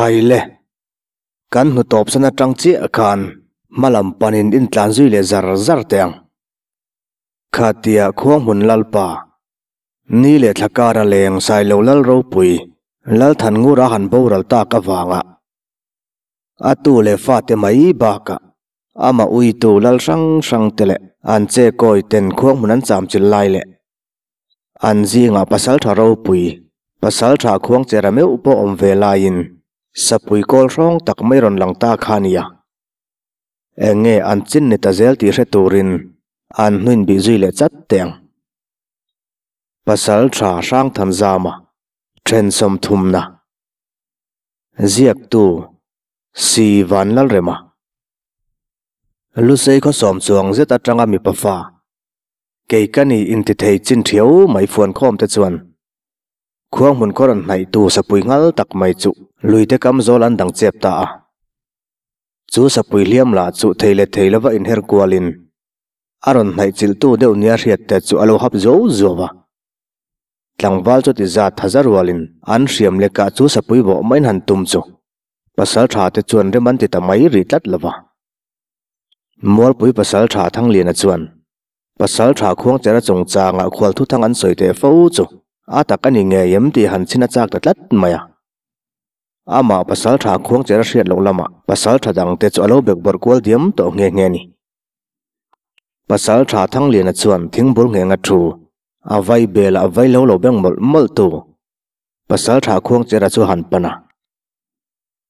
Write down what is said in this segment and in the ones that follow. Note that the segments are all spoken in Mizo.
Khai le, kan hnu tawpsan atang chiah khan hmalam panin intlan zui leh zar zar teh ang. Khatia Khuanghmun Lalpa, ni leh thla kara leng Sailo Lal ropui Lalthanngura han boral tak avanga a tu leh fate mai bakah amah uitu lal hrang hrang te leh an che kawi ten Khuanghmun an cham chilh lai leh an zingah pasaltha ropui, pasaltha Khuangchera meuh pawh awm ve laiin sapui kawl hrawng tak mai rawn lang ta kha a nia. Eng nge an chin ni ta zel tih hre turin an hnuin bih zui leh chat teh ang. Pasaltha Hrangthanzama thensawm thumna ziaktu Si Vanlalrema Lusei khawsawm chuang zet atanga mipa fa kei ka ni intithei chin thiau mai fuankhawm te chuan Khuang hmun khaw rawn hnaihtu sapui nghal tak mai chu luite kam zawl an dang chep ta a. Chu sapui hliam lah chu thei leh thei lova inher kualin a rawn hnaih chilhtu deuh nia hriat te chu a lo hap zo zuau a. Tlangval chu ti zat tha za rualin an hriam lekah chu sapui bawh maiin han tum chu pasal tha te chuan rem an ti ta mai rih tlat lova. Mualpui pasal tha Thangliana chuan pasal tha Khuangchera chungchangah khual thuthang an sawi teh fo chu a tak a ni ngei em tih han chhin a chak ta tlat mai a. Amah pasal tha Khuangchera hriat loh lamah pasal tha dangte chu a lo bek bawrh kual diam tawh nghe nghe a ni. Pasal tha Thangliana chuan thingbul nghenga thu a vai bel a vai lo lo beng mawlh mawlh tu pasal tha Khuangchera chu a han pan a.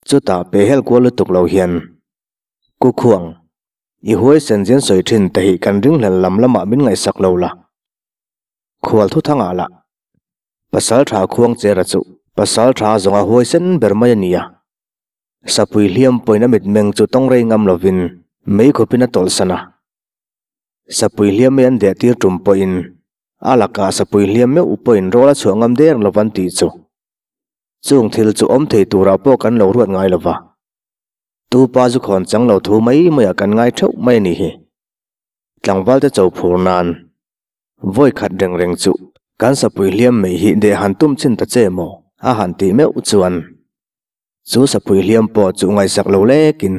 Chutah pehhel kual lutuk lo hian, Ku Khuang, i huaisen zin sawi thin te hi kan ringhlel lam lamah min ngaihsak lo la. Khual thuthangah lah Pasal tha Khuangchera chu pasal tha zawnga huaisen ber mai a ni a. Sapui hliam pawhin a mitmeng chu tawng rei ngam lovin mei khawpin a tawlhsan a. Sapui hliam mai an deh tir tum pawhin a lakah sapui hliam meuh pawhin rawl a chhuah ngam der lo van tih chu. Chung thil chu awm thei turah pawh kan lo ruat ngai lova. Tu pa zu khawn chang lo thu mai maiah kan ngai theuh mai a nih hi. Tlangvalte cho phur nan. Vawi khat reng reng chu kan sapui hliam mai hi deh han tum chin ta che maw? a han tih meuh chuan chu sapui hliam pawh chu ngaihsak lo lekin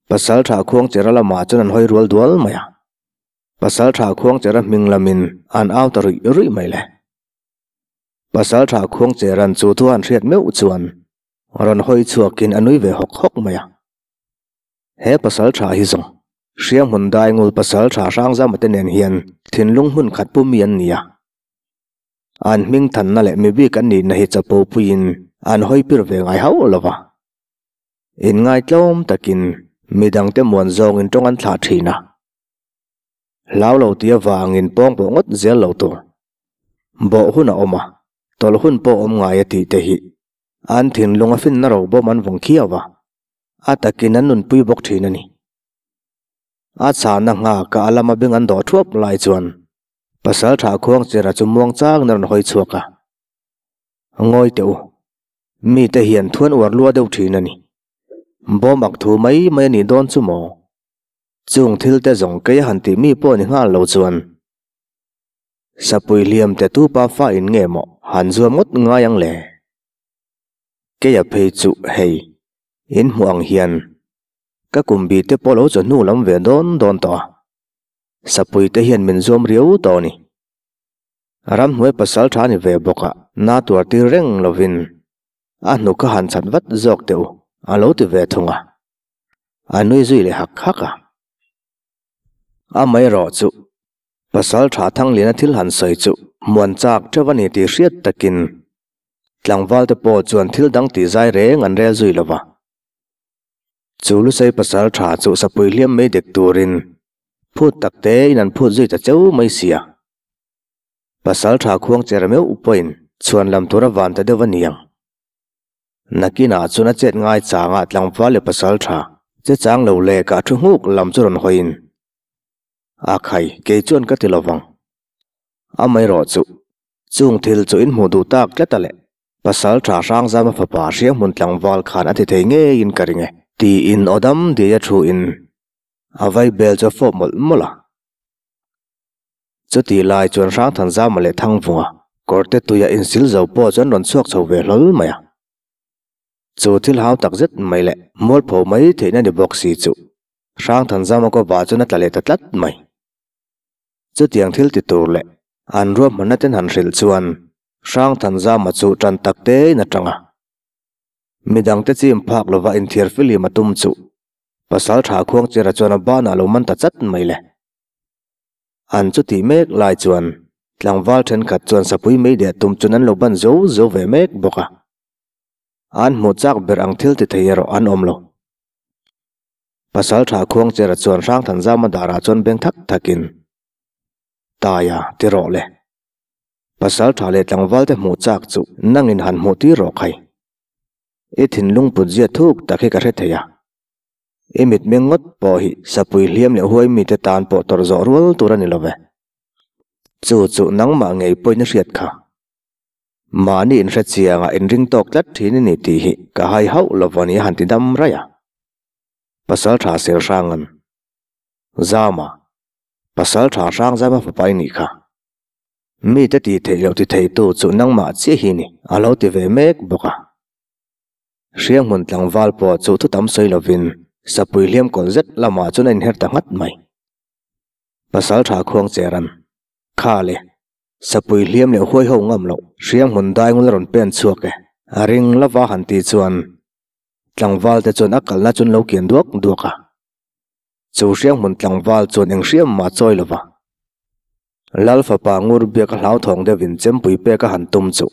pasal tha Khuangchera lamah chuan an hawi rual dual mai a. Pasal tha Khuangchera hming lamin an au ta ruih ruih mai le. Pasal tha Khuangchera'n chu thu han hriat meuh chuan rawn hawi chhuakin a nui ve hawk hawk mai a. He pasal tha hi zawng Hrianghmun Daingul pasal tha Hrangzama te nen hian thinlung hmun khat pu mi an ni a. An hming thanna leh mi bik an nihna hi chapo puiin an hawi pir ve ngai hauh lo va. Inngaitlawm takin midangte muan zawngin tawng an thlah thin a. Hlau lo tih avangin pawng pawh ngawt zel lo tur. Bawh hun a awm a, tawlh hun pawh awm ngai a tih te hi an thinlung a finna ro bawm an vawng khiau va. A takin an nunpui bawk thin a ni. A chhahna nghak a a lama beng an dawh thuap lai chuan pasal tha Khuangchera chu muang changin a rawn hawi chhuak a. Ngawi teh u, mite hian thuan uar lua deuh thin a ni. Bawm ak thu mai mai a nih dawn chu maw? Chung thil te zawng kei a han tih mi pawh ni nghal lo chuan Sapui hliam te tu pa fa in nge maw han zuam ngawt ngai ang le? Keia phei chu hei, in hmuh ang hian ka kum bih te pawh lo chaw hnu lam ve dawn dawn tawh a, sapui te hian min zuam riau tawh a ni. Ramhnuai pasal tha ni ve bawk a, na tuar tir reng lovin a hnu kha han chhat vat zawk teh u a lo ti ve thung a, a nui zui leh hak hak a. Amaherawh chu pasal tha Thangliana thil han sawi chu muan chak theuh a ni tih hriat takin Tlangval te pawh chuan thil dang tih zai reng an rel zui lo va. Chu Lusei pasal tha chu sapui hliam mai dek turin phut tak te in an phut zui ta cheu mai sia. Pasal tha khuang cher meuh pawhin chhuan lam tur a van ta deuh a niang. Nakinah chuan a chet ngai changah tlangval leh pasal tha che chang lo leh kah thu nghuk lam chu rawn hawiin a khai kei chuan ka ti lovang. Amaherawh chu Chung thil chu in hmuh duh tak tlat a le. Pasal tha Hrangzama fapa Hrianghmun tlangval khan a ti thei ngeiin ka ring e. Tiin aw dam diai a thu in a vai bel chu a fawp mawlh mawlh a. Chutih lai chuan Hrangthanzama leh Thangvunga kawrte tuia insil zo pawh chu an rawn chhuak chho ve hlawl mai a. Chu thil hau tak zet mai leh mualpho mai theihna ni bawk si chu Hrangthanzama kaw va chuan a tla leh ta tlat mai. Chutiang thil ti tur leh an ruahmanna ten han hrilh chuan Hrangthanzama chu tan tak tein a tang a. Midangte chim phak lova inthiar filim a tum chu pasal tha Khuangchera chuan a banah lo man ta chat mai le. An chutih mek lai chuan tlangval thenkhat chuan sapui mei deh tum chuan an lo ban zo zo ve mek bawk a. An hmuh chak ber ang thil ti thei erawh an awm lo. Pasal tha Khuangchera chuan Hrangthanzama darah chuan beng thak thakin, Taia, ti rawh le. Pasal tha leh tlangval te hmuh chak chu nangin han hmuh tir rawh khai. I thinlung put zia thuk tak hi ka hre thei a. I mitmeng ngawt pawh hi sapui hliam leh huai mite tan pawh tawrh zawh rual tur a ni lo ve. Chu chu nangmah ngei pawhin i hriat kha. Mahni inhre chianga inring tawk tlat thin i ni tih hi ka hai hauh lo va ni a han ti dam raih a. Pasal tha sel hrangan. Zama. Pasal tha hrang zama fapa i nih kha. Mite tih theih loh ti theitu chu nangmah chiah hi ni a lo ti ve mek bawk a. Hrianghmun tlangval pawh chu thu tam sawi lovin sapui hliam kawl zet lamah chuan a inher ta nghat mai. Pasal tha khuang cheran. Kha le. Sapui hliam leh huai ho ngam loh Hrianghmun daingul a rawn pen chhuak e. A ring lova han tih chuan tlangval te chuan a kalna chu an lo kian duak duak a. Chu Hrianghmun tlangval chuan eng hriam mah chawi lova. Lal fapa ngur biak a hlauthawng deuhin chempui pek a han tum chu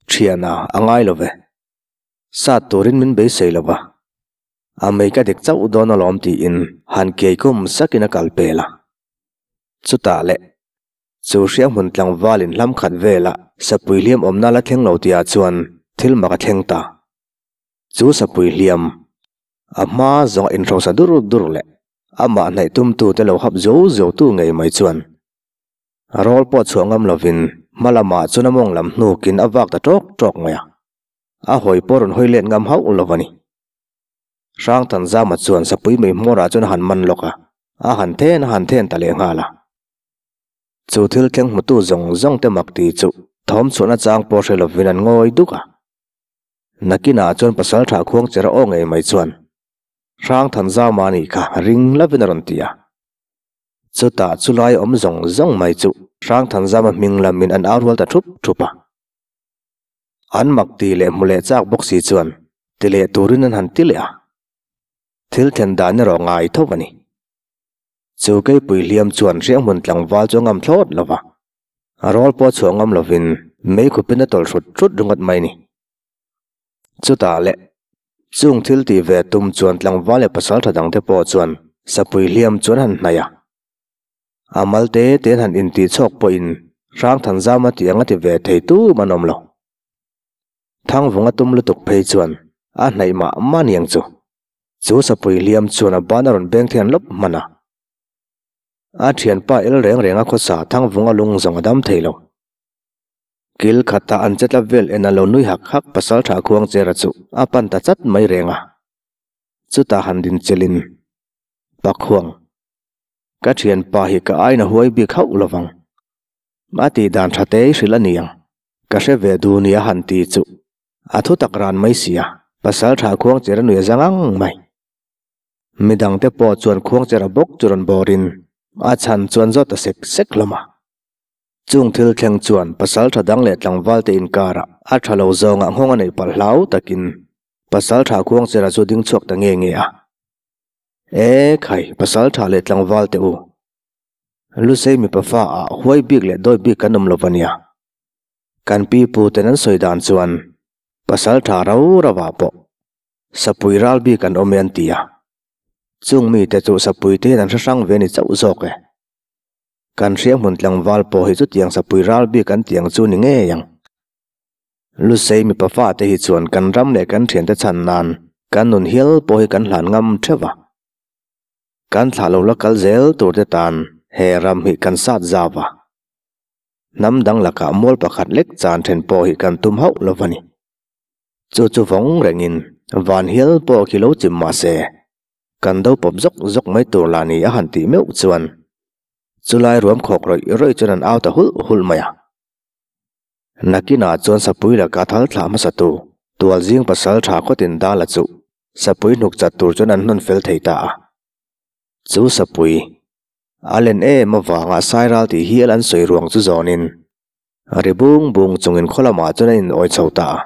thiana a ngai lo ve. Sat turin min beisei lo va. A mei ka dik chauh dawn alawm tiin han kiai kum sakin a kal pel a. Chutah leh chu Hrianghmun tlangvalin hlam khat vela sapui hliam awmna la thleng lo tihah chuan thil mak a thleng ta. Chu sapui hliam a hma zawng a inhrosa dur dur leh amah hnaih tumtute lo hap zo zo tu ngei mai chuan rawl pawh chhuah ngam lovin hma lamah chuan a mawng lam hnukin a vak ta ṭawk ṭawk mai a, a hawi pawh rawn hawi let ngam hauh lo a ni. Hrangthanzama chuan sapui mei hmawrah chuan a han man lawk a, a han then a han then ta leh nghal a. Chu thil thleng hmutu zawng zawng te mak ti chu thawm chhuahna chang pawh hre lovin an ngawi duk a. Nakinah chuan pasal tha khuang chera aw ngei mai chuan Hrangthanzama anih kha ring lovin a rawn ti a. Chutah chulai awm zawng zawng mai chu Hrangthanzama hming lamin an au rual ta thup thup a. An mak ti leh hmu leh chak bawk si chuan ti leh turin an han ti leh a. Thil thlen dan erawh ngai tho a ni. Chu keipui hliam chuan hrianghmun tlangval chu a ngam thlawt lo va. A rawl pawh chhuah ngam lovin mei khupin a tawlh hrut hrut ringawt mai ni. Chutah leh chung thil tih ve tum chuan tlangval leh pasaltha dangte pawh chuan sapui hliam chuan han hnaih a. A mal te te an han intih chhawk pawhin Hrangthanzama tih ang a ti ve thei tum an awm lo. Thangvunga tum lutuk phei chuan a hnaih mah mah niang chu. Chu sapui hliam chuan a ban a rawn beng thian lawp hman a. A thianpa el reng reng a khawsa Thangvunga lung zawng a dam thei lo. Kil khata an che tla vel en a lo nui hak hak pasal tha khuang chera chu a pan ta chat mai reng a. Chutah han din chelin Pakhuang. Ka thianpa hi ka aina huai bik hauh lovang. A tih dan tha te i hrilh a niang. Ka hre ve du nia han ti chu. A thu tak ran mai sia, pasal tha khuang chera nui a zang ang mai. Midangte pawh chuan khuang chera bawk chu rawn bawrin a chhan chuan zawt ta sek sek hlawm a. Chung thil thleng chuan pasal tha dang leh tlangval te inkarah a tha lo zawngah nghawng a neih palh hlau takin pasal tha khuang chera chu ding chhuak ta nge nge a. E khai, pasal tha leh tlangval te u. Lusei mipa fa ah huai bik leh dawi bik kan awm lo va nia. Kan pi pu ten an sawi dan chuan pasal tha rau rau ah pawh sapui ral bik an awm e an ti a. Chung mite chu sapui te hian an hre hrang ve ni chauh zawk e. Kan hrianghmun tlangval pawh hi chutiang sapui ral bik an tiang chu ni ngei ang. Lusei mipa fate hi chuan kan ram leh kan thiante chhan nan kan nun hial pawh hi kan hlan ngam theuh a. Kan thlah lo la kal zel tur te tan he ram hi kan sat zau a. Hnam dang lakah mual pakhat lek chan then pawh hi kan tum hauh lo va ni. Chu chu vawng rengin van hial pawh khi lo chim mah se. Kan do pawp zawk zawk mai tur lah ni a han tih meuh chuan chulai ruam khawk rawih rawih chuan an au ta hulh hulh mai a. Nakinah chuan sapui laka thal thlah hmasa tu Tualzing pasalṭha khawtin Dala chu sapui hnuk chat tur chuan an hnawn fel thei ta a. Chu sapui a len em avanga Sairal tih hial an sawi ruang chu zawnin ri bung bung chungin khaw lamah chuan a inawi chho ta a.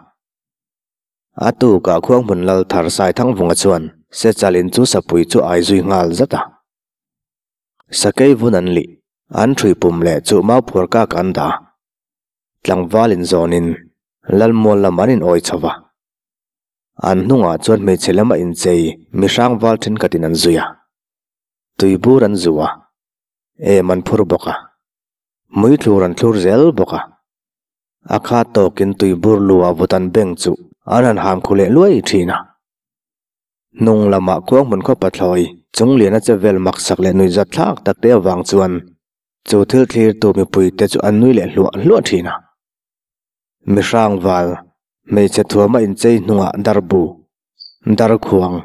A tukah Khuanghmun Lal Thar Saithangvunga chuan Sechalin chu sapui chu ai zui nghal zat a. Sakei vun an lih, an ṭhui pum leh chu mau phuar kak an dah a. Tlangval inzawnin Lalmual lam an inawi chho va. An hnungah chuan hmeichhe lama inchei mihrangval thenkhatin an zui a. Tuibur an zu a, em an phur bawk a. Mui thlur an thlur zel bawk a. A kha tawkin tuibur lu ah vut an beng chu an han ham khu leh luai thin a. Hnung lamah khuang hmun khaw pathlawi chung lian a che vel maksak leh nuihzat thlak tak te avang chuan chu thil thlirtu mipuite chu an nui leh hluah hluah thin a. Mihrangval, hmeichhe thuama inchei hnungah darbu, darkhuang,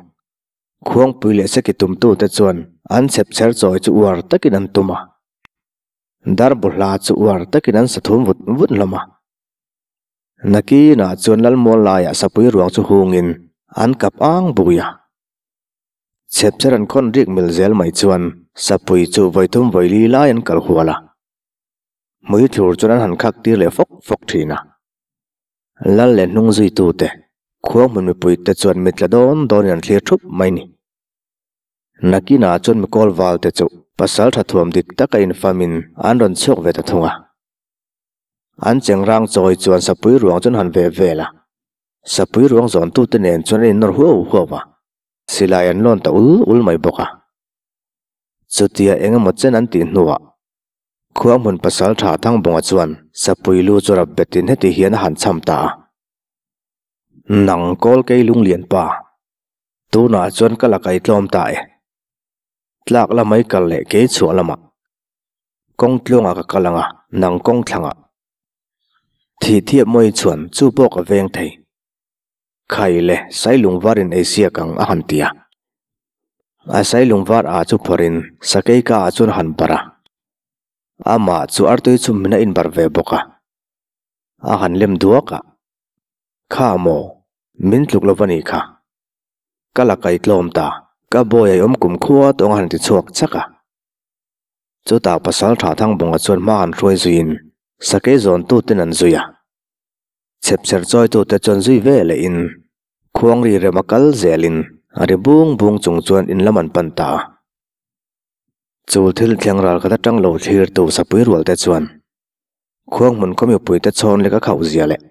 khuangpui leh seki tumtute chuan an chhepchher chawi chu uar takin an tum a. Darbu hla chu uar takin an sa thum vut vut hlawm a. Nakinah chuan Lalmual laiah sapui ruang chu hungin an kap ang bui a. Chhepchher an khawn rik mil zel mai chuan sapui chu vawithum vawili lai an kal hual a. Hmui thlur chuan an han khak tir leh fawk fawk thin a. Lal leh hnung zuitute, khuanghmun mipuite chuan mitla dawn dawnin an thlir thup mai ni. Nakinah chuan mikawl valte chu pasal tha thuam dik taka infamin an rawn chhuak ve ta thung a. An chengrang chawi chuan sapui ruang chuan han ve vel a. Sapui ruang zawntute nen chuan an innawr huau huau a, silai an lawn ta ul ul mai bawk a. Chutia eng emaw chen an tih hnuah Khuanghmun pasal tha Thangbawnga chuan sapui lu chu rap betin heti hian a han cham ta a. Nang kawl kei lunglian pa, tunah chuan ka la kai tlawm ta e. Tlak lamai kal leh kei chhuah lamah. Kawng tluangah ka kal ang a, nang kawng thlangah. Thih thiap mawi chuan chu pawh ka veng thei. Khai le, Sailung varin ei siak ang a han ti a. A Sailung var a chu phawrhin sakei ka ah chuan a han barh a. Amah chu artui chhum in a inbarh ve bawk a. A han lem duak a. Kha maw, min tluk lo va nih kha. Ka la kai tlawm ta, ka bawi a awm kum khua tawng a han ti chhuak chak a. Chutah pasal tha Thangbawnga chuan hma han hruai zuiin sakei zawntuten an zui a. Chhepchher chawitute chuan zui ve lehin khuangri rem a kal zelin a ri bung bung chung chuan in lam an pan ta a. Chul thil thleng ral khat atang lo thlirtu sapui rualte chuan khuang hmun khaw mipuite chhawn lek a khauh zia leh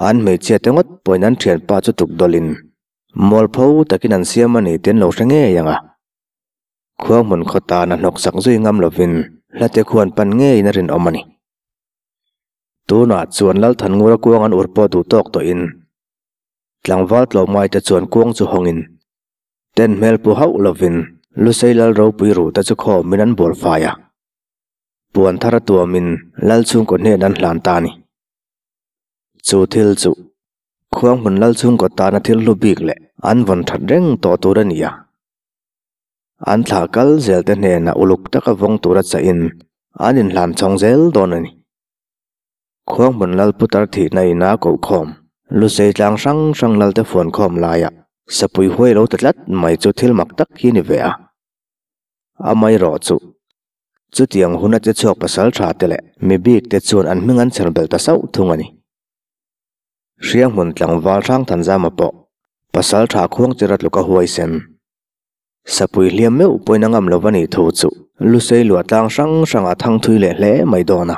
an hmeichhia te ngawt pawhin an thianpa chu tuk dawlhin mualpho takin an siam a ni tih an lo hre ngei ang a. Khuang hmun khaw tan a hnawksak zui ngam lovin hlate khuan pan ngeiin a rinawm a ni. Tunah chuan Lalthanngura kuang an ur pawh duh tawk tawhin tlangval tlawmngaite chuan kuang chu hawngin ten hmel pu hauh lovin Lusei Lal ropui ruhte chu khawmin an bual fai a, puan thar a tuamin Lal chhungkaw hnen an hlan ta a ni. Chu thil chu Khuanghmun Lal chhungkaw tana thil hlu bik leh an vawn that reng tawh tur a ni a. An thlah kal zel te hnenah uluk taka vawng tura chahin an inhlan chhawng zel dawn a ni. Khuanghmun Lal Putar thihna ina kohkhawm, Lusei tlang hrang hrang Lal te fuankhawm laiah sapui huai lo ta tlat mai chu thil mak tak hi ni ve a. Amaherawh chu, chutiang huna che chhuak pasal tha te leh mi bik te chuan an hming an chher belh ta sauh thung a ni. Hrianghmun tlangval Hrangthanzama pawh pasal tha khuangchira tluka huaisen. Sapui hliam meuh pawhin a ngam lo va nih thu chu Lusei luah tlang hrang hrangah thang thui leh hle mai dawn a.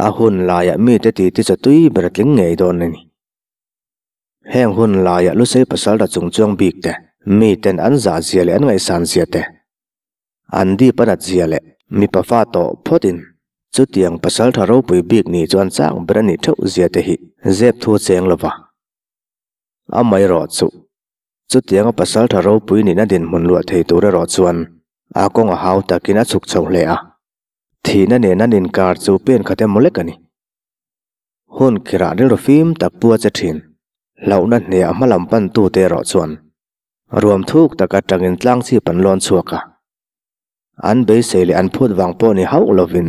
A hun laiah mite titi chaw tui ber a tling ngei dawn a ni. Heng hun laiah Lusei pasaltha chungchuang bik te, miten an zah zia leh an ngaihsan zia te, an dip a nat zia leh mipa fa tawh phawtin chutiang pasaltha ropui bik nih chuan chak ber a nih theuh zia te hi zep thu a cheng lo va. Amaherawh chu Chutianga pasaltha ropui nihna dinhmun luah thei tur erawh chuan a kawng a hau takin a chhuk chho hle a, thihna nen an inkar chu pen khat emaw lek a ni. Hun khirah rilru fim tak pu a che thin, hlauhna hneah hma lam pantute erawh chuan ruam thuk tak atangin tlang chhip an lawn chhuak a, an beisei leh an phut vang pawh ni hauh lovin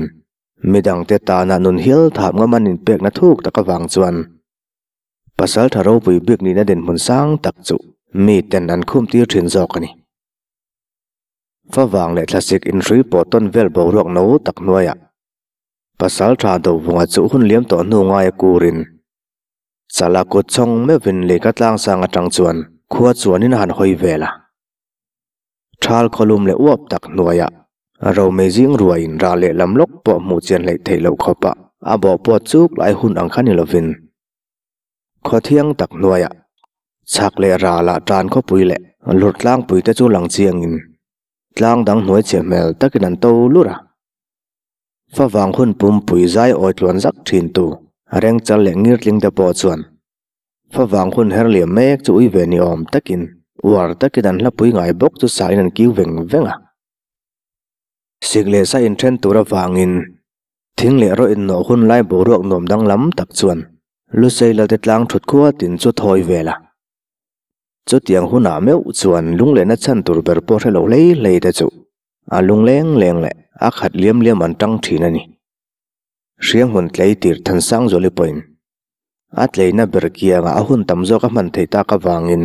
midangte tana nun hial thap ngam an inpekna thuk tak avang chuan. Pasaltha ropui bik nihna dinhmun sang tak chu mi ten an khum tir thin zawk a ni. Favang leh thlasik inhrui pawh tawn vel boruak no tak hnuaiah Pasaltha Dovunga chu hun liam tawh hnu ngaia kurin Chala kut chhawng meuhin lehkha tlangsang atang chuan khua chuanin a han hawi vel a. Thal khawlum leh uap tak hnuaiah romei zing ruaiin rah leh lam lawk pawh hmuh chian hleih theih loh khawpah a bawh pawh chuk lai hun ang kha ni lovin khaw thiang tak hnuaiah chhak leh ralah tan khawpui leh lur tlangpui te chu lang chiangin tlang dang hnuai chhe hmel takin an to lur a. Favang hun pumpui zai awi tluan zak thin tu rengchal leh ngirtling te pawh chuan favang hun her liam mek chu ui ve ni awm takin uar takin an hlapui ngai bawk chu sain an kiu veng veng a. Sik leh sa inthen tur avangin thing leh rawh innawh hun lai boruak nuam danglam tak chuan Lusei Lalte tlang thut khua tin chu thawi vel a. Chutiang hunah meuh chuan lunglehna chhan tur ber pawh hre lo hlei hlei te chu A lung leng leng leh a khat liam liam an tang thin a ni. Hrianghmun tlei tir Thansangzuali pawhin a tleina ber kiangah a hun tam zawk a hman theih tak avangin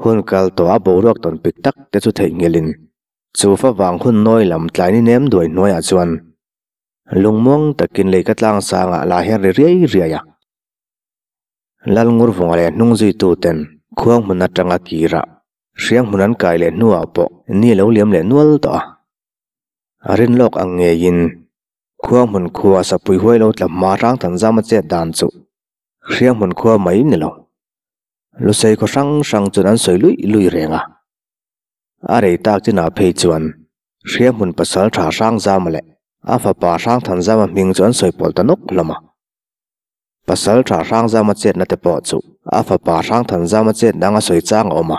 hun kal tawh a boruak tawn pik tak te chu theihnghilhin chu favang hun nawi lam tlai ni nem duai hnuaiah chuan lungmuang takin lei ka tlang sangah la her ri riai riai a. Lalngurvunga leh hnungzuituten khuanghmun atanga kirah Hrianghmun an kai leh hnuah pawh ni lo liam leh nual tawh a. A rin lawk ang ngeiin Khuanghmun khua sapui huai lo tla hma hrang than zam a chet dan chu Hrianghmun khua mai ni lo. Lusei khaw hrang hrang chuan an sawi luih luih reng a. A rei tak chinah phei chuan Hrianghmun pasal tha hrang zama leh a fapa hrang than zama hming chu an sawi pawlh ta nawk hlawm a. Pasal tha Hrangzama chetna te pawh chu a fapa Hrangthanzama chetna anga sawi chang a awm a.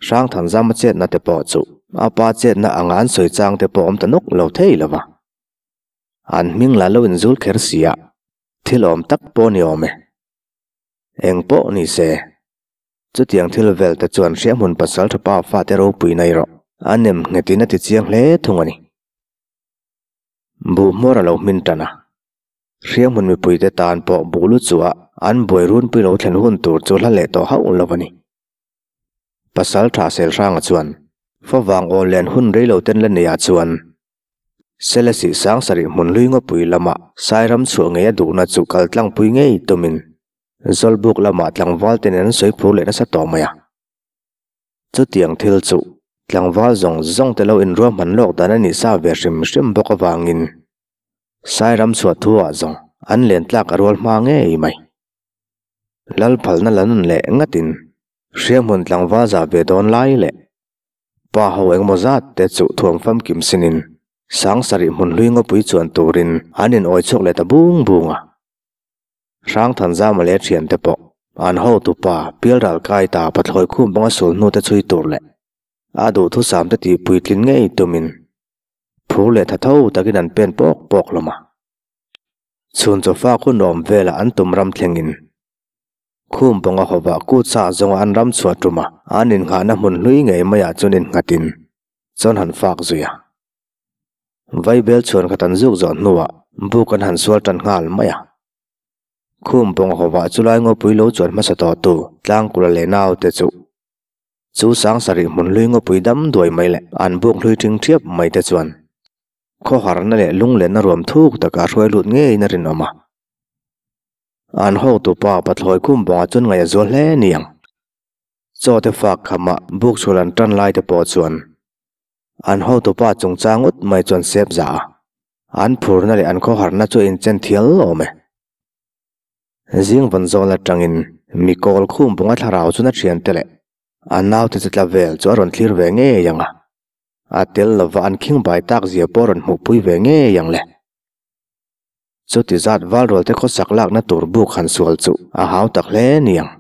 Hrangthanzama chetna te pawh chu a pa chetna anga an sawi chang te pawh awm ta nawk lo thei lo va. An hming lah lo inzul kher si a, thil awm tak pawh ni awm e. Eng pawh ni se, chutiang thil vel te chuan Hriahmun pasal tha pa fate ropui na erawh a nem nghetin a ti chiang hle thung a ni. Buhhmawr a lo hmin tan a. Hrianghmun mipuite tan pawh bulu chua an buai runpui lo thlen hun tur chu hla leh tawh hauh lo a ni. Pasal tha Selhranga chuan favang aw len hun rei lo ten la neiah chuan Selesih Sangsarih hmun hlui ngawpui lama Sairam chhuah ngei a duhna chu kal tlangpui ngei tumin Zawlbuk lamah tlangval te nen an sawi phur leh nasa tawh mai a. Chutiang thil chu tlangval zawng zawng te lo inruahman lawk dan a nih sa ve hrim hrim bawk avangin Sairam chhuah thu ah zawng an len tlak a rual hma ngei mai. Lalphalna la nun leh ngatin Hrianghmun tlangval zah ve dawn lai leh pa ho engemaw zat te chu thuam famkim sinin Sangsarih hmun hlui ngawpui chuan turin an in awi chhuak leh ta bung bung a. Hrangthanzama leh thiante pawh an hotupa Pialral Kaita pathlawi khum banga sul hnute chhui tur leh a duhthusam te tih puitlin ngei tumin phur leh tha tho takin an pen pawk pawk hlawm a. Chhun chawfa khu nuam velah an tum ram thlengin khum pawnga hawvah kut sa zawnga an ram chhuah tuma an innghahna hmun hlui ngei maiah chuan innghatin chuan han fak zui a. Vaibel chhuan khat an zuk zawh hnuah buk an han sual tan nghal mai a. Khum pawng hawvah chu lai ngawpui lo chuan hmasa tawhtu tlangkula leh naute chu chu Sangsarih hmun hlui ngawpui dam duai mai leh an buk hlui ṭhing ṭhiap mai te chuan khawharna leh lunglenna ruam thuk takah hruai lut ngeiin a rinawm a. An hotupa pathlawi khum pawngah chuan ngaih a zual hle niang. Chaw te fak khamah buk chhul an ṭan lai te pawh chuan An hotupa chungchang ngawt mai chuan sep za a, an phurna leh an khawharna chu a inchen thial awm e. Zing vawn zawl atangin mi kawl khum bunga thlarau chuna thiante leh a naute che tla vel chu a rawn thlir ve ngei ang a, a tel lova an khing bai tak zia pawh a rawn hmuhpui ve ngei ang le. Chuti zat valrualte khawsak lakna tur buk han sual chu a hau tak hle niang.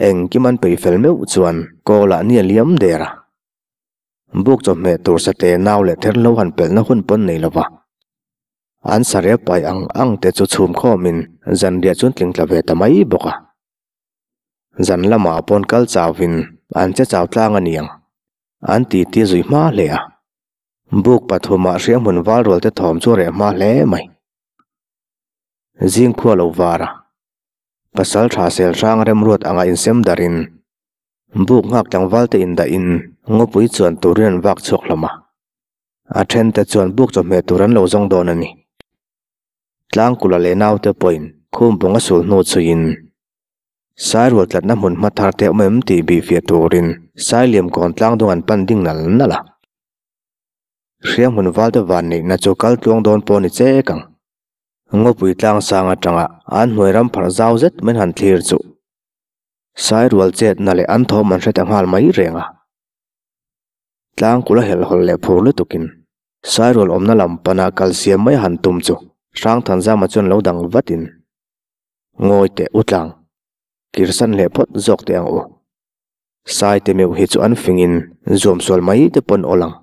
Engkim an peih fel meuh chuan kawlah ni a liam der a. Buk chawhmeh tur sate nau leh therhlo han pelhna hun pawn nei lova. An sarep pai ang ang te chu chhum khawmin zanriah chuan tling tla ve ta mai bawk a. Zan lamah pawn kal chauvin an che chau tlang a niang. An titi zui hma hle a. Buk pathumah hrianghmun valrual te thawm chu a reh hma hle mai. Zing khua lo var a. Pasalṭha sel hrang remruat anga insem darhin buk nghak tlangval te indahin ngawpui chuan turin an vak chhuak hlawm a. A ṭhente chuan buk chawhmeh tur an lo zawng dawn a ni. Tlangkula leh naute pawhin khum bawng a sul hnu chhuiin Sairual tlatna hmun hma thar te awm em tih bihfiah turin Sailiam kawn tlang dung an pan ding nal nal a. Hrianghmun valte van neihna chu kal tluang dawn pawh ni chek ang. Ngawpui tlang sang atanga an hnuai ram pharh zau zet min han thlir chu Sairual chetna leh an thawm an hre ta nghal mai reng a. Tlangkul a helhhawlh leh phur lutukin Sairual awmna lam pana kal siam mai han tum chu Hrangthanzama chuan lo dang vatin Ngawi teh u tlang, kirsan leh phawt zawk teh ang u. Saite meuh hi chu an fingin zuam sual mai te pawn awl ang.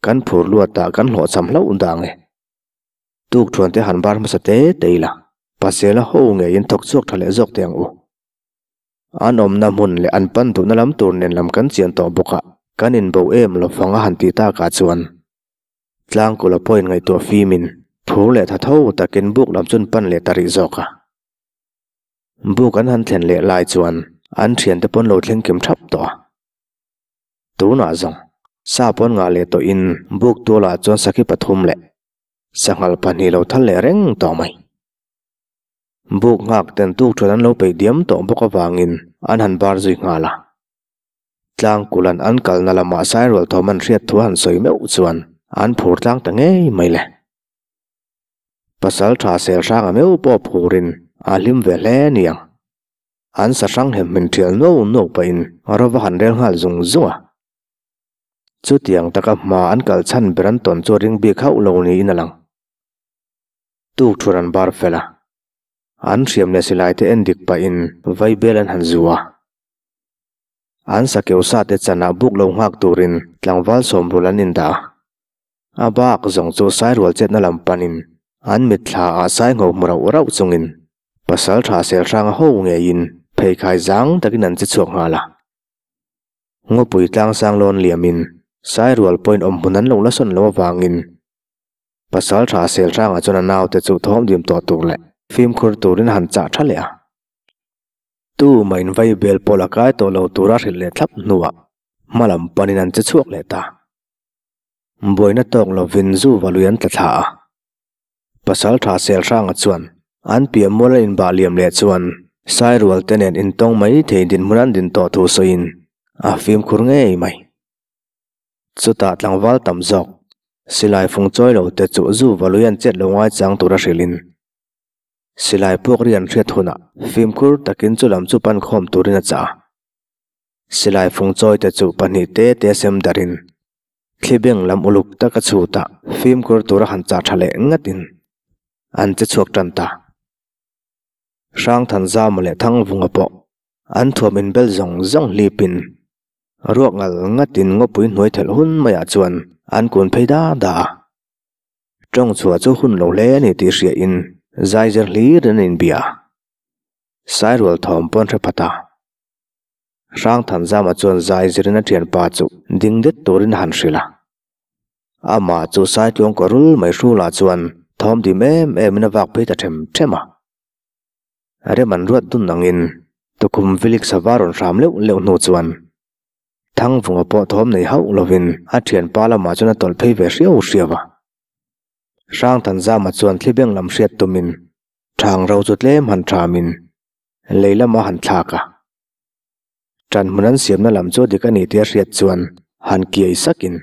Kan phur luatah kan hlawhchham hlauh dang e. Tuk thuan te han bar hmasa te te ila, pasela ho ngeiin thawk chhuak tha leh zawk teh ang u. An awmna hmun leh an pan duhna lam tur nen lam kan chian tawh bawk a, kan inbo em lo fang a han tih takah chuan Tlangkula pawhin ngaihtuah fimin phur leh tha tho takin buk lam chuan pan leh ta rih zawk a. Buk an han thlen leh lai chuan an thiante pawn lo thleng kim thap tawh a. Tunah zawng sa pawn ngah leh tawhin buk tualah chuan sakhi pathum leh sanghal pahnih lo thal leh reng tawh mai. Buk nghak ten tuk thuan an lo peih diam tawh bawk avangin an han bar zui nghal a. Tlangkulan an kalna lamah Sairual thawm an hriat thu a han sawi meuh chuan an phur tlang ta ngei mai le. Pasal tha sel hranga meuh pawh phurin a hlim ve hle niang. An sa hrang hem hmin thial nuau nuau pahin rova han rel nghal zung zung a. Chutiang taka hma an kal chhan ber an tawn chu a ring bik hauh lo niin a lang. Tuk thur an bar fel a. An hriam leh silai te en dik pahin vaibel an han zu a. An sakeu sa te chanah buk lo nghak turin tlangval sawmrul an indah a. A bak zawng chu Sairual chetna lam panin an mitthla ah sai ngho hmu rauh rauh chungin pasal tha sel hranga ho ngeiin pheikhai zang takin an che chhuak nghal a. Ngawpui tlangsang lawn liamin Sairual pawhin awmhmun an lo la sawn lo avangin pasal tha sel hrangah chuan a naute chu thawm dim tawh tur leh fimkhur turin a han chah tha leh a. Tu mah in vai bel pawh la kai tawh lo tura hrilh leh thlap hnuah hma lam panin an che chhuak leh ta. Buaina tawk lovin zu valui an tla thla a. Pasal tha sel hranga chuan an piah mual a inbah liam leh chuan Sairual te nen intawng mai thei dinhmun an din tawh thu sawiin a fimkhur ngei mai. Chutah tlangval tam zawk silai fung chawi lo te chu zu valui an chet lo ngaichang tura hrilhin Silai puak ri an hriat hunah fimkhur takin chu lam chu pan khawm turin a chah a. Silai fung chawi te chu pahnih te te sem darin thlibeng lam uluk taka chhutah fimkhur tura han chah tha leh ngatin an che chhuak tan ta. Hrangthanzama leh Thangvunga pawh an thuam inbel zawng zawng hlipin ruak ngal ngatin ngawpui hnuai thelh hun maiah chuan an kun phei da da a. Tawng chhuah chu hun lo hle a ni tih hriain zaizer hlir an inbia. Sairual thawm pawn hre phat a. Hrangthanzama chuan zaizirin a thianpa chu ding det turin a han hrilh a. Amah chu Saitluang kaw rul mai hrulah chuan thawm dim em emin a vak phei ta them them a. Rem an ruat dun angin tukhum vilik sava rawn hram leuh leuh hnu chuan Thangvunga pawh thawm nei hauh lovin a thianpa lamah chuan a tawlh phei ve hriau hriau a. Hrangthanzama chuan thlibeng lam hriat tumin thang ro chu tlem han thamin lei lama han thlak a. Tanhmun an siamna lam chu dik a ni tih a hriat chuan han kiai sakin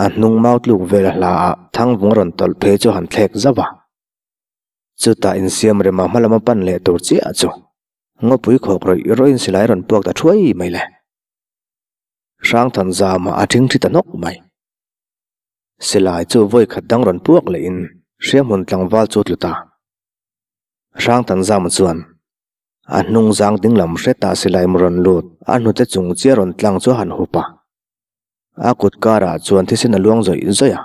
a hnung mau tluk vel a hla ah Thangvunga rawn tawlh phei chu han thlek zauh a. Chutah insiam rema hma lama pan leh tur chiah chu Ngawpui khawk rawih rawih in silai rawn puak ta thuai mai le. Hrangthan zama a thing thi ta nawk mai. Silai chu vawi khat dang rawn puak leh in hriamhmun tlangval chu tlu ta. Hrangthan zama chuan a hnung zang ding lam hret ah silai mu rawn lut a hnute chung chiah rawn tlang chu a han hup a. A kut karah chuan thisen a luang zawih zawih a.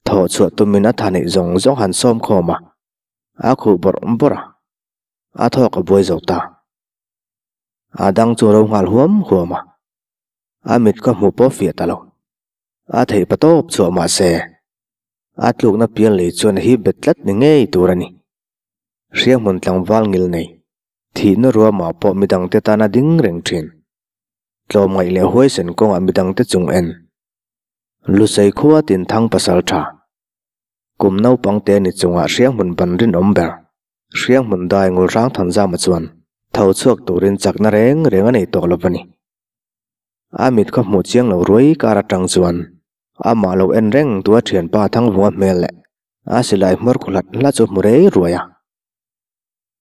Thawh chhuah tumin a tha neih zawng zawng han sawm khawm a, a khuh bawrh bawrh a. A thawk a buai zo ta. A dang chu ro nghal huam huam a. A mit ka hmuh pawh fiah ta lo. A theih pa tawp chhuah mah se, a tlukna pial lei chuan a hip bet tlat ni ngei tur a ni. Hrianghmun tlangval ngil nei, thihna ruamah pawh midangte tana ding reng thin. Tlawmngaih leh huaisen kawngah midangte chung en. Lusei khua tin thang pasal tha. Kum naupang te ni chungah Hrianghmun ban rinawm ber. Hrianghmun dai ngul hrang Thanzama chuan tho chhuak turin chakna reng reng a nei tawh lo a ni. A mit khaw hmuh chiang lo ruai kar atang chuan amah lo en reng tu a thianpa Thangvunga hmel leh a silai hmawr khu hlat hlat chu hmu rei ruai a.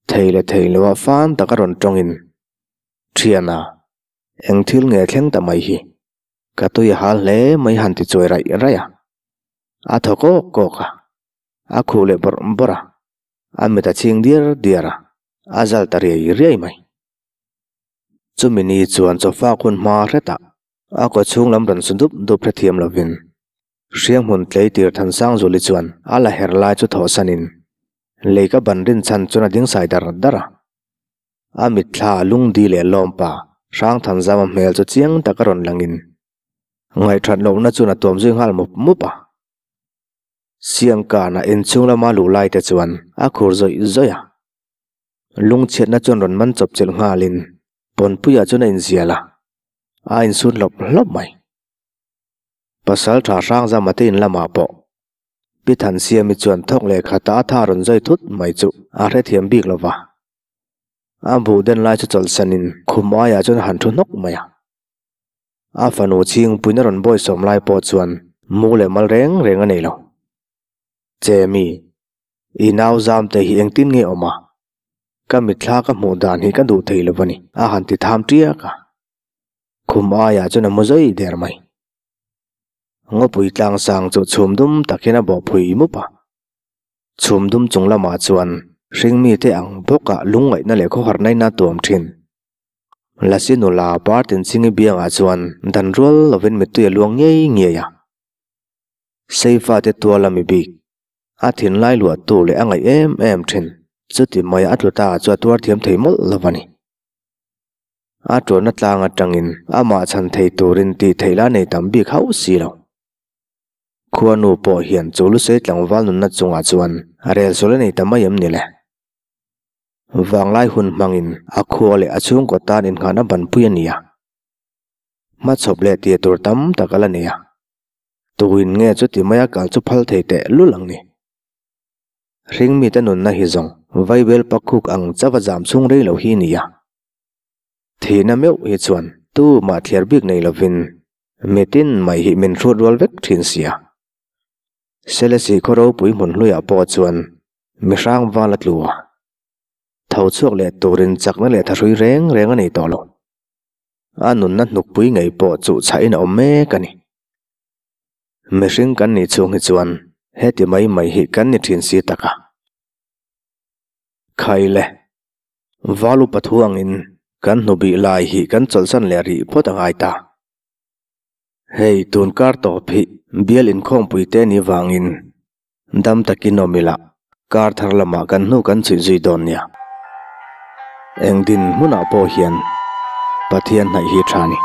Thei leh thei lo a fan tak a rawn tawngin, Thiana, eng thil nge thleng ta mai hi? Ka tui a hal hle mai han ti chuai raih raih a. A thaw kawk kawk a, a khuh leh bawrh bawrh a, a mit a chhing diar diar a, a zal ta riai riai mai. Chumi ni chuan chawfak hun hma hretah a kaw chhung lam rawn su dup dup hrethiam lovin Hrianghmun tleitir Thansangzuli chuan a la her lai chu thawhsanin lei ka ban rinchhan chuan a ding sai dar dar a. A mitthla lungdi leh lawmpa Hrangthanzama hmel chu chiang taka rawn langin ngaihthat lohna chuan a tuam zui nghal mup mup a. Siangkana inchhung lama luh lai te chuan a khur zawih zawih a. Lungchhiatna chuan rawn man chawp chilh nghalin Pawnpuia chuan a inzial a, a insut hlawp hlawp mai. Pasal tha Hrangzama te in lamah pawh Pi Thansiami chuan thawk leh khata a tha rawn zai thut mai chu a hrethiam bik lo va. A buh den lai chu chawlhsanin khum aiah chuan a han thu hnawk mai a. A fanu chhingpuiin a rawn bawisawm lai pawh chuan mu leh mal reng reng a nei lo. Chemi. I nau zam te hi engtin nge awm a? Ka mitthla ka hmuh dan hi ka duh thei lo a ni, a han ti tham tiak a. Khum aiah chuan a mu zai der mai. Ngawpui tlang sang chu chhum dum tak hian a bawh phui mup a. Chhum dum chung lamah chuan hringmi te ang bawkah lungngaihna leh khawharna in a tuam thin. Lasi nula Partinchhingi biangah chuan dan rual lovin mittui a luang ngei ngei a. Seifa te tuala mi bik A thinlai luahtu leh a ngaih em em thin. Chuti mai a tlu ta chu a tuar thiam thei mawlh lo a ni. A tuarna tlang atangin amah chhan thei turin tih theih la nei tam bik hauh si lo. Khuanu pawh hian chu lusei tlangval nunna chungah chuan rel sual a nei ta mai em ni le? Vanglai hun hmangin a khua leh a chhungkaw tan innghan a banpui a ni a. Hmachhawp leh tia tur tam tak a la nei a. Tuin nge chuti maia kal chu phal thei teh lul ang ni? Hringmite nunna hi zawng Vaibel pakhuk ang chauh a zam chhung rei lo hi nia. Thihna meuh hi chuan tu mah thliar bik nei lovin mitin mai hi min hrut rual vek thin sia. Selesih khaw ropui hmun hluiah pawh chuan mihrang val a tlu a. Tho chhuak leh turin chakna leh thahrui reng reng a nei tawh lo. A nunna hnukpui ngei pawh chuh chhahin a awm mek a ni. Mihring kan nih chhung hi chuan heti mai mai hi kan ni thin si tak a. Khai le, Val upa thu angin kan hnubih lai hi kan chawlhsan leh rih phawt a ngai ta. Hei tun kar tawp hi bial inkhawmpui te ni vangin dam takin awm ila kar thar lamah kan hnu kan chhuih zui dawn nia. Eng din hmunah pawh hian Pathian hnaih hi tha ni.